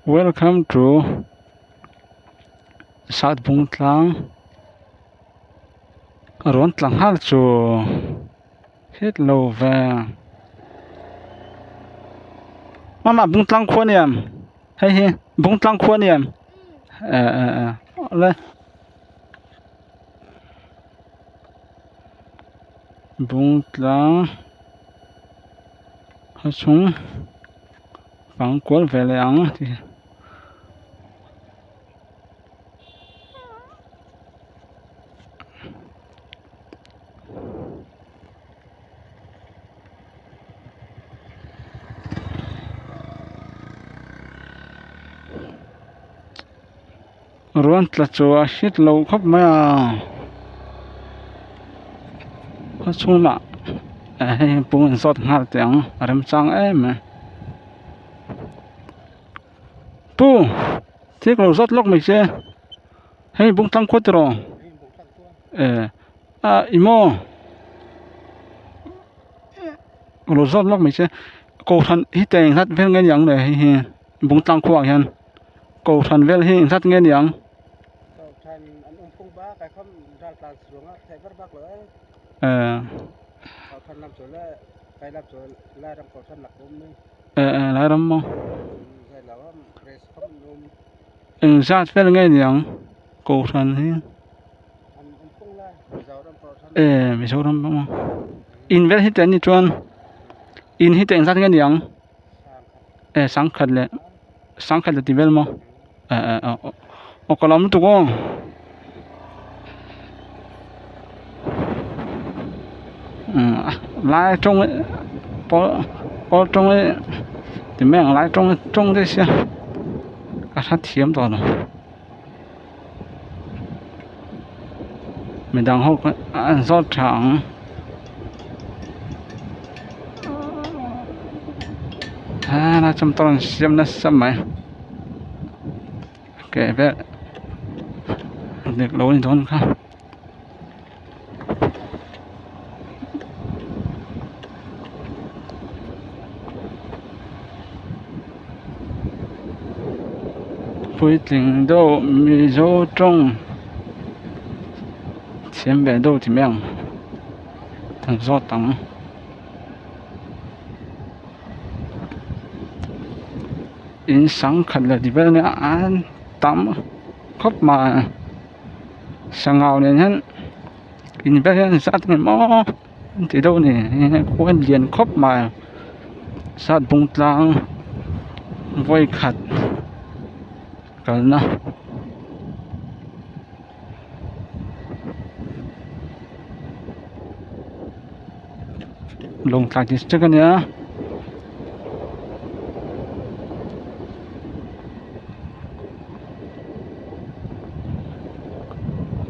Welcome to Satbung tlang rawn tla nghal chu hit lo ve mama bung tlang khua nia hei hi bung tlang khua nia eh eh eh awle bung tlang a chung fang kual ve leh ang tih. Ruan tla chu a hit lo khawp mai a khaw chhungah hei pung in zawt nghal teh ang a remchang em mai pu thil ka lo zawt lawk mai che hei bung tlang khuat tiraw eh ah ih maw ka lo zawt lawk mai che kohhran hi teng hlat vel nge ni ang le hei hi bung tlang khuaah hian. Kohhran vel hi engzat nge niang? Kohhran an awm phung bak ai kham ral tlan suanga theih ber bak lo e. Eh. Kohhran lam chu le kai lam chu lai ram kohhran lak awm ni. Eh eh lai ram maw? Zai lo am press kham an awm. Engzat vel nge niang kohhran hi? An awm phung lai Mizoram kohhran. Eh Mizoram maw? In vel hi te an ni chuan in hi te engzat nge niang? Eh sangkhat leh sangkhat leh ti vel maw eh eh aw aw ka lam lutuk aw umm lai tawng pawl pawl tawng hi ti mai ang lai tawng tawng daih sia ka hrethiam tawh lo midang ho kha an zawt tha ang. Helai chuan motor an siam nasa mai ke vel dik lo a ni dawn kha. Puitling deuh Mizo tawng thiam ve deuh ti mai ang an zawt ang in sangkhat leh ti vel ania an tam khawp mai sangau nen hian in vel hian zat ang maw an ti deuh a ni khua a lian khawp mai sat bung tlang vawi khat kalna. Lawngtlai district a nia.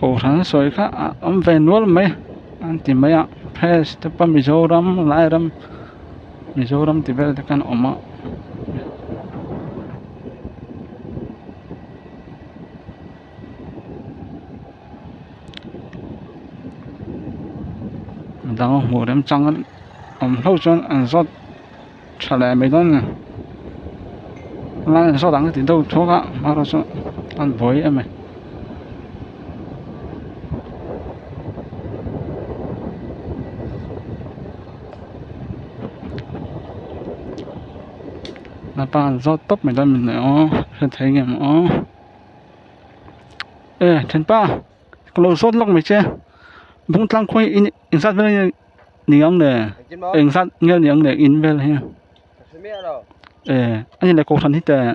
Kohhran sawi kha a awm ve nual mai an ti mai a press te pawh Mizoram Lairam Mizoram tih vel te khan a awm a. Midang hmuh remchang awm hlauh chuan an zawt tha leh mai dawn a ni lai an zawt ang ka ti deuh thuak a amaherawhchu an buai em a ni. Lapa an zawt tawp mai dawn a ni aw hre thei ngem aw. Eh thianpa ka lo zawt lawk mai che bung tlang khawi in engzat vel nge ni ang le engzat nge ni ang le in vel hi eh a ni le kohhran hi teh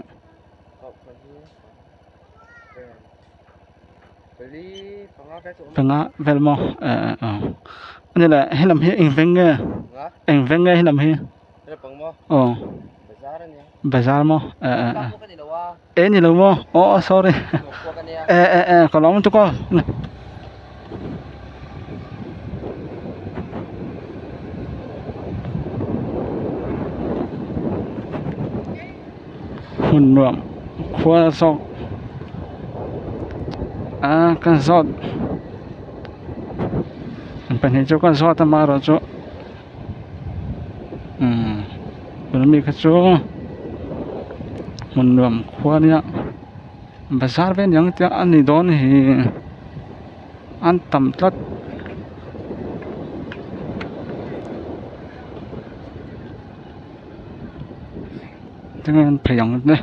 panga vel maw eh eh aw a ni le helam hi eng veng nge eng veng nge helam hi. Aw bazar maw eh eh eh. E ni lo maw aw aw sorry e e e ka lawm lutuk aw hmun nuam khua zawk a ka zawt pahnih chu ka zawt a amaherawhchu umm tuna mi kha chu. Hmun nuam khua nia bazar vel niang te a ni dawn hi an tam tlat. Tinge an phei ang le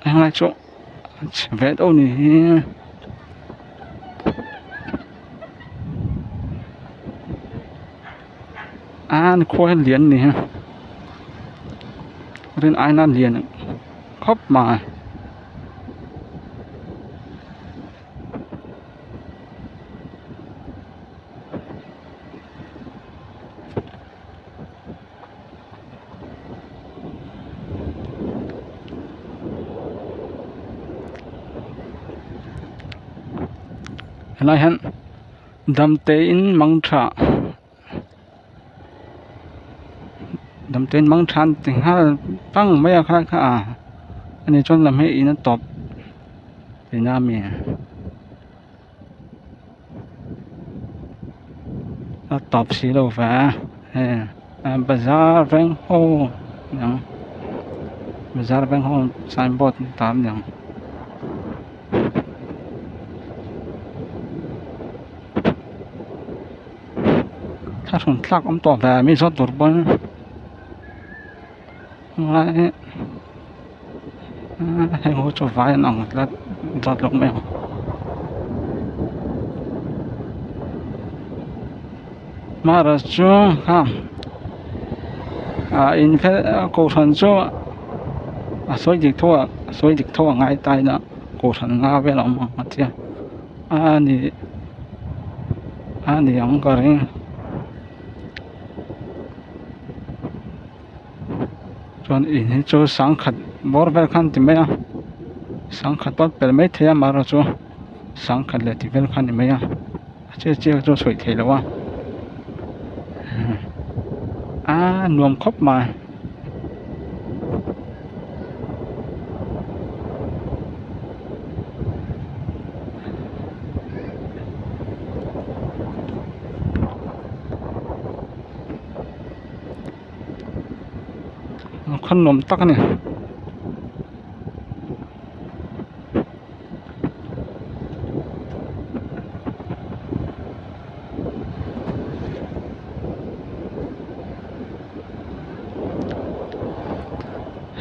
helai chu a chhe ve deuh a ni hi. An khua hi lian a ni a rin aina lian khawp mai. Helai hian damteiin mang tha damteiin mang tha an ti nghal pang mai a khalai kha a ani chuan lam hi in a tawp tihna a mi. A tawp si lo ve hei bazar veng ho niang bazar veng ho sign board an tar niang. Thlahrun thlak awm tawh ve mi zawt tur pawn heng ho chu vai an ang tlat zawt lo mai ang. Hmara chu kha ah in fel kohhran chu a sawi dik tho a a sawi dik tho a ngai ta ila kohhran nga vel a awm ang a tia a ni a ni ang ka ring. Chuan in hi chu sangkhat bawr vel khan ti mai a sangkhat pawh pel mai thei a amaherawh chu sangkhat leh tih vel kha a ni mai a a chiah chiah chu a sawi theih loh a aaa nuam khawp mai. Khaw nuam tak a ni.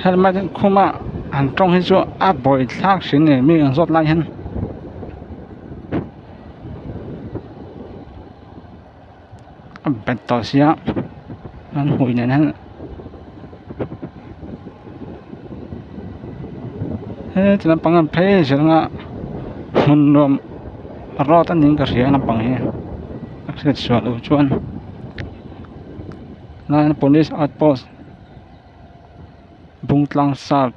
Helmet khuma an tawng hi chu a buai thlak hrin a ni mi an zawt lai hian. A bet tawh sia an hmui nen hian he ti lampang an phei zel anga hmun nuam road a niin ka hria lampang hi a hriat sual loh chuan lai police outpost Bungtlang south.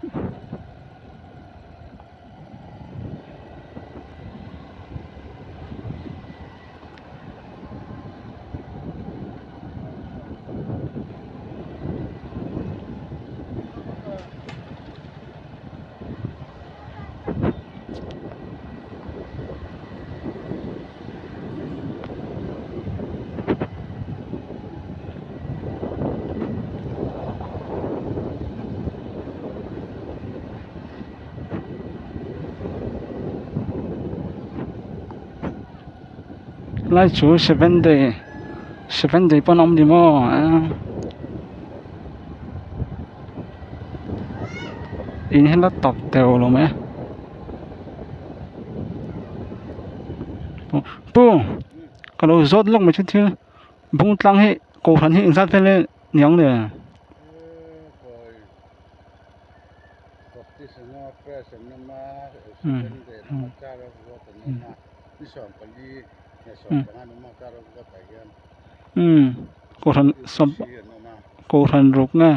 Lai chu seven day seven day pawn a awm ni maw in hi la tawp teuh lo mai a pu ka lo zawt lawk mai chu thil bung tlang hi kohhran hi engzat vel nge niang le. Kohhran sawm kohhran ruk nge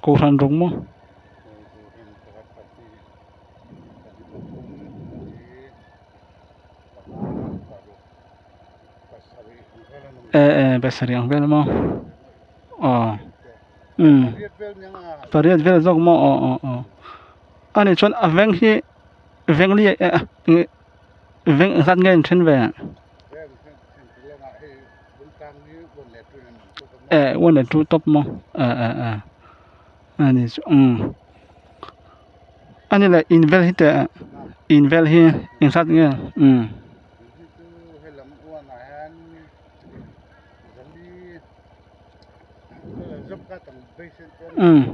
kohhran ruk maw. Eh eh pasarih ang vel maw aw umm pariat vel zawk maw aw aw aw ani chuan a veng hi veng li eh veng engzat nge an then ve eh one leh two tawp maw eh eh eh. Ani chu umm ani leh in vel hi teh in vel hi engzat nge umm. Umm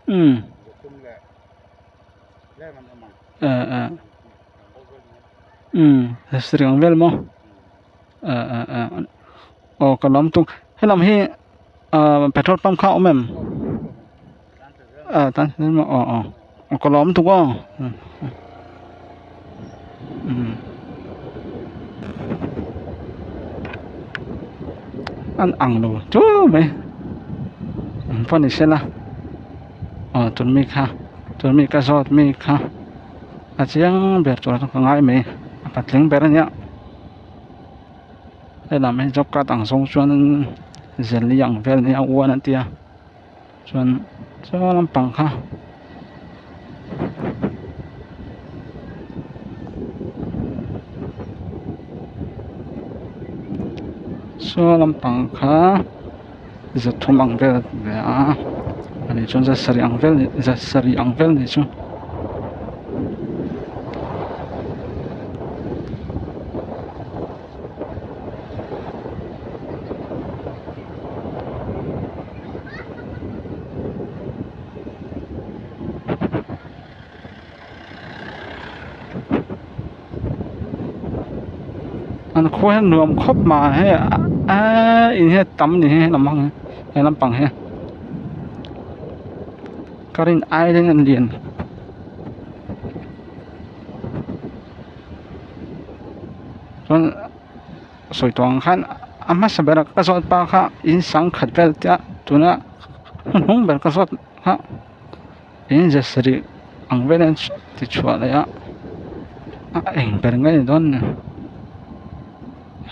umm eh eh umm sarih ang vel maw eh eh eh. Aw ka lam tung helam hi ah petrol pump kha a awm em ah tan aw aw ka lawm tuk aw umm an ang lo chu mai an pawh ni sela aw tun mi kha tun mi ka zawt mi kha a chiang ber tur ah ka ngai mai a patling ber a nia. Helam hi job card ang zawng chuan zelli ang vel nia uan an tia chuan saw lampang kha saw lampang kha zathum ang vel a ni a ani chuan zasarih ang vel zasarih ang vel ni chu. An khua hian nuam khawp mai hei aaa in hi a tam ni hi helam hang hi he lampang hi ka rin ai daih in an lian. Chuan sawi tawh ang khan a hmasa ber a ka zawt pa kha in sangkhat vel te a tuna hnuhnung ber ka zawt kha in ze sarih ang vel an ti chhuah leh a a eng ber nge ni dawn ni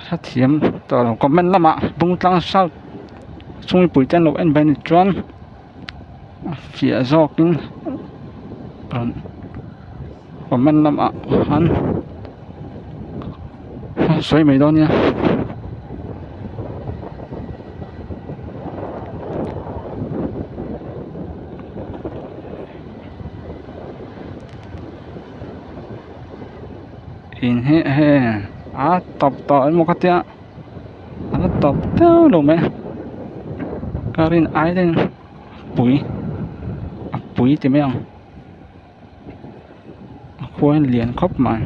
hrethiam tawh lo comment lamah bungtlang south chhungpui te an lo en ve a ni chuan a fiah zawkin rawn comment lamah khan sawi mai dawn nia. In hi hei a tawp tawh emaw ka tia a la tawp deuh lo mai ka rin ai daih in pui a pui ti mai ang a khua hi lian khawp mai.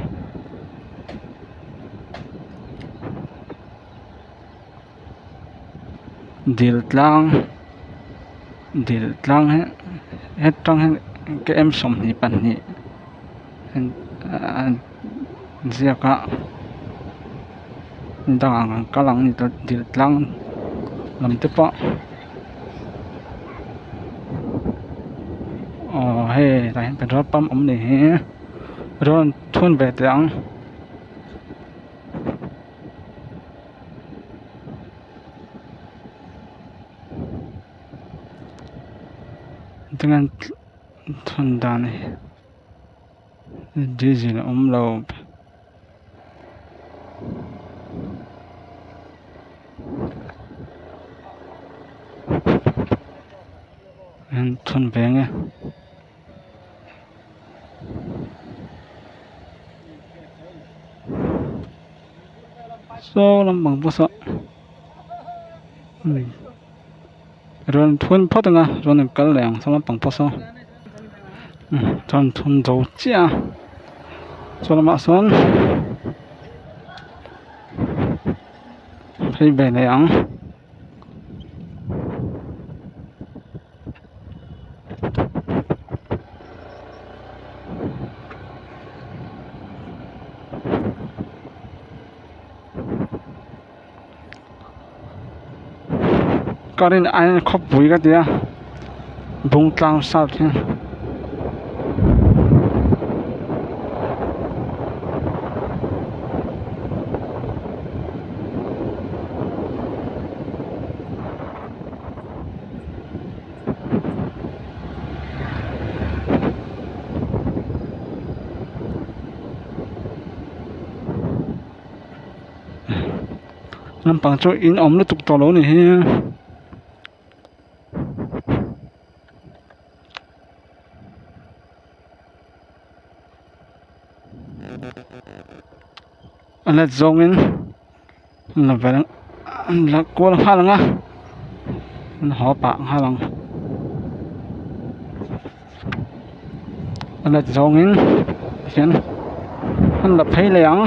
Dil tlang dil tlang hi hetang hian km 22 an ziak a dangah an kal ang dil tlang lam te pawh aw hei tah hian petrol pump awm ni hi rawn thun ve teh ang. Tinge thun dan hi diesel a awm lo. An thun ve ang e. Saw lampang pawh saw rawn thun phawt ang a rawn in kal leh ang saw lampang pawh saw rawn thun zo chiah a saw lamah sawn phei ve leh ang. Ka rin aiin khawpui ka ti a Bungtlang south hi. Lampang chu in awm lutuk tawh lo a ni hi. A let zawngin an la vel an la kual nghal ang a an haw pah nghal ang a let zawngin hian an la phei leh ang.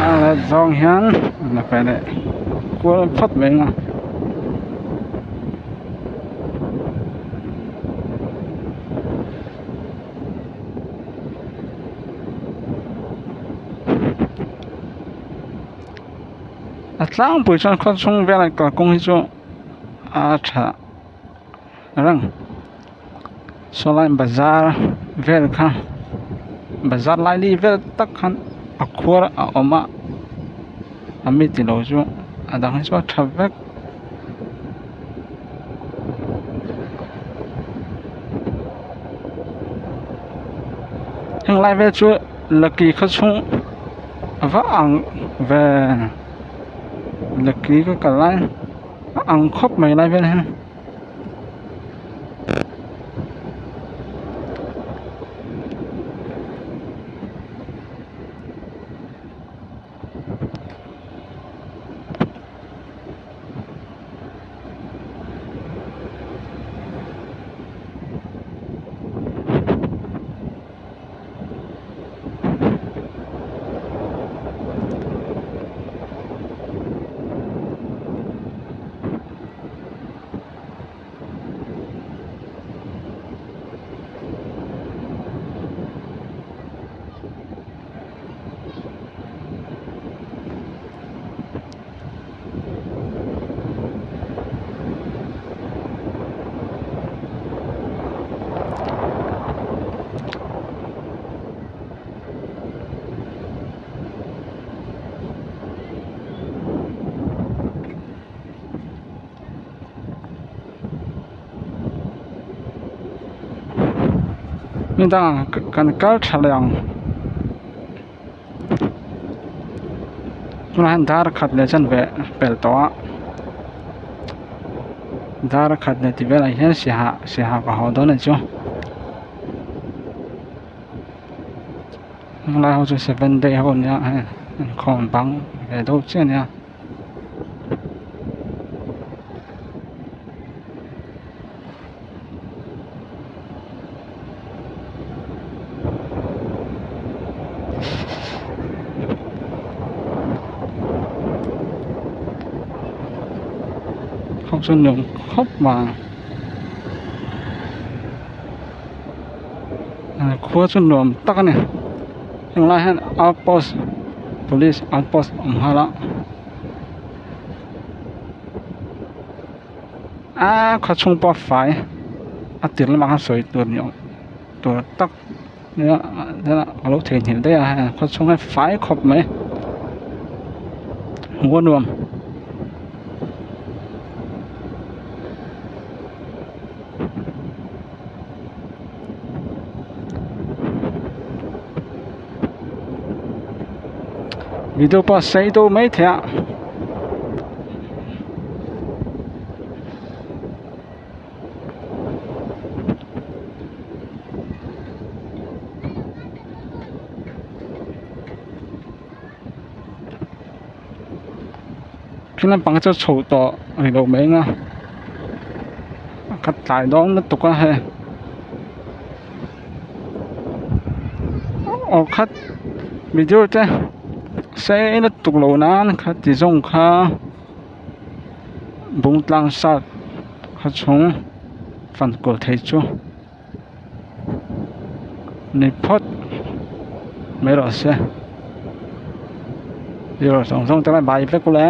A let zawng hian la pe leh kual phawt mai ang a. A tlangpui chuan khaw chhung velah kalkawng hi chu a tha reng saw lai bazar vel kha bazar lai li vel tak khan a khuar a awm a a mi tilo chu a dang hi chu a tha vek. Heng lai vel chu lucky khaw chhung a va ang ve lucky ka kal lai a ang khawp mai lai vel hian. Midang kan kal tha leh ang tunah hian dar khat leh chanve pel tawh a dar khat leh tih velah hian siaha siaha ka haw dawn a ni chu helai ho chu seven day ho ania hei inkhawm bang ve deuh chiah a nia. Khawp chu nuam khawp mai khua chu nuam tak a ni heng lai hian outpost police outpost a awm nghal a. Aaa khaw chhung pawh a fai a tir lamah khan sawi tur ni awm tur tak nia ka lo theihnghilh daih a hei khaw chhung hi fai khawp mai hmuh a nuam. Video pawh a sei deuh maithei a khi lampang chu chho tawh a ni lo mai ang a a khat tlai dawn lutuk a hei. Aw khat video te. Sei lutuk lo nan kha ti zawng kha Bungtlang sat kha chhung fan kawl thei chu ni phawt mai rawh se. Zero zawng zawng te lai bai vek ule.